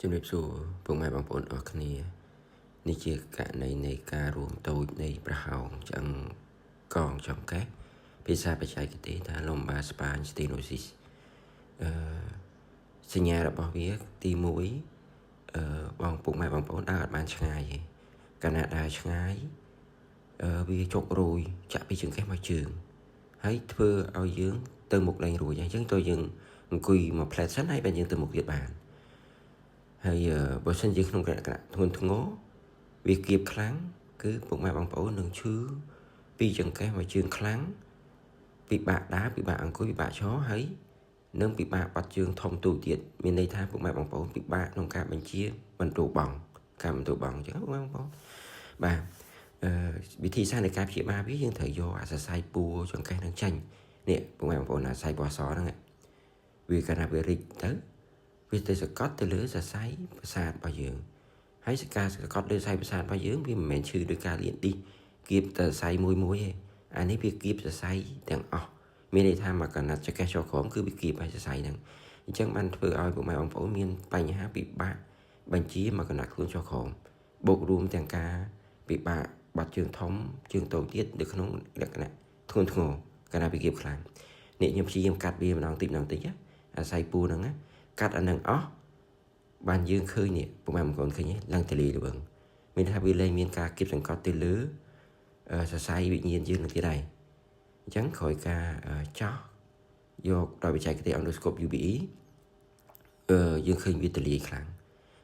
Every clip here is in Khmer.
ជំរាបសួរពុកម៉ែបងប្អូនអស់គ្នានេះជាករណីនៃការរួមតូចនៃប្រហោងឆ្អឹងកងចង្កេះភាសាបច្ចេកទេសថា lumbar spine stenosis អឺសញ្ញារបស់វាទី1អឺបងពុកម៉ែបងប្អូនដើរអត់បានឆ្ងាយទេកាលណាដើរឆ្ងាយអឺវាជក់រយចាក់ពីចង្កេះមកជើងហើយធ្វើឲ្យយើងទៅមុខលែងរួចអញ្ចឹងតើយើងអង្គុយមួយផ្លែតសិនហើយបែរយើងទៅមុខទៀតបានហើយបើសិនជាក្នុងលក្ខណៈធ្ងន់ធ្ងរវាគៀបខ្លាំងគឺពុកម៉ែបងប្អូននឹងឈឺពីចង្កេះមកជើងខ្លាំងពិបាកដើរពិបាកអង្គុយពិបាកឈរហើយនឹងពិបាកបាត់ជើងធំទូទៀតមានន័យថាពុកម៉ែបងប្អូនពិបាកក្នុងការបញ្ជាបន្ទូបងការបន្ទូបងអញ្ចឹងពុកម៉ែបងប្អូនបាទអឺវិធីសាស្ត្រនៃការព្យាបាលវាយើងត្រូវយកអាសរសៃពួរចង្កេះនឹងចេញនេះពុកម៉ែបងប្អូនអាសរសៃពណ៌សហ្នឹងវាកាលណាវារីកទៅវាទៅសកត់ទៅលើសរសៃប្រសាទរបស់យើងហើយសការសកត់លើសរសៃប្រសាទរបស់យើងវាមិនមែនឈឺដោយការលៀនឌីសគៀបតែសរសៃមួយមួយទេអានេះវាគៀបសរសៃទាំងអស់មានន័យថាមកកណាត់ចង្កេះចុះក្រោមគឺវាគៀបឲ្យសរសៃហ្នឹងអញ្ចឹងបានធ្វើឲ្យពុកម៉ែបងប្អូនមានបញ្ហាពិបាកបញ្ជាមកកណាត់ខ្លួនចុះក្រោមបូករួមទាំងការពិបាកបាត់ជើងធំជើងតូចទៀតនៅក្នុងលក្ខណៈធ្ងន់ធ្ងរកាលណាវាគៀបខ្លាំងនេះខ្ញុំព្យាយាមកាត់វាម្ដងតិចម្ដងតិចអាស័យពូហ្នឹងណាកាត់អានឹងអស់បានយើងឃើញនេះពុកម៉ែបងប្អូនឃើញឡើងទលីល្វឹងមានថាវាលែងមានការគៀបសង្កត់ទៅលើសរសៃវិញ្ញាណយើងនឹងទៀតហើយអញ្ចឹងក្រោយការចោះយកដោយបច្ចេកទេស endoscope UBE អឺយើងឃើញវាទលាយខ្លាំង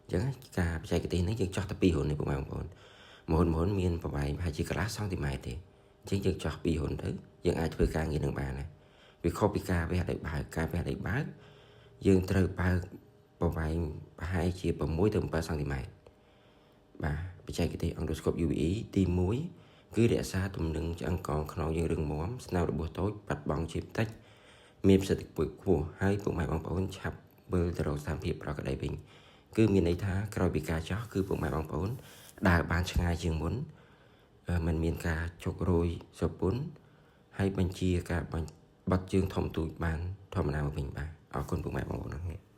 អញ្ចឹងការបច្ចេកទេសនេះយើងចោះតែ2រុននេះពុកម៉ែបងប្អូនមួយរុនមួយរុនមានប្រវែងប្រហែលជាកន្លះសង់ទីម៉ែត្រទេអញ្ចឹងយើងចោះ2រុនទៅយើងអាចធ្វើការងារនឹងបានហើយវាខុសពីការវះដោយបើកការវះដោយបើកយើងត្រូវបើកប្រវែងប្រហែលជា6ទៅ7សង់ទីម៉ែត្របាទបច្ចេកទេស endoscope UBE ទី1គឺរក្សាទំនឹងឆ្អឹងកងខ្នងយើងរឹងមាំស្នាមរបួសតូចបាត់បង់ជាតិចមានប្រសិទ្ធភាពខ្ពស់ហើយពុកម៉ែបងប្អូនឆាប់វិលទៅរកស្ថានភាពប្រក្រតីវិញគឺមានន័យថាក្រោយពីការចោះគឺពុកម៉ែបងប្អូនដើរបានឆ្ងាយជាងមុនมันមានការជក់រយសពុនហើយបញ្ជាការបាត់ជើងធំទូចបានធម្មតាមកវិញបាទអរគុណពុកម៉ែបងប្អូនអរគ្នា។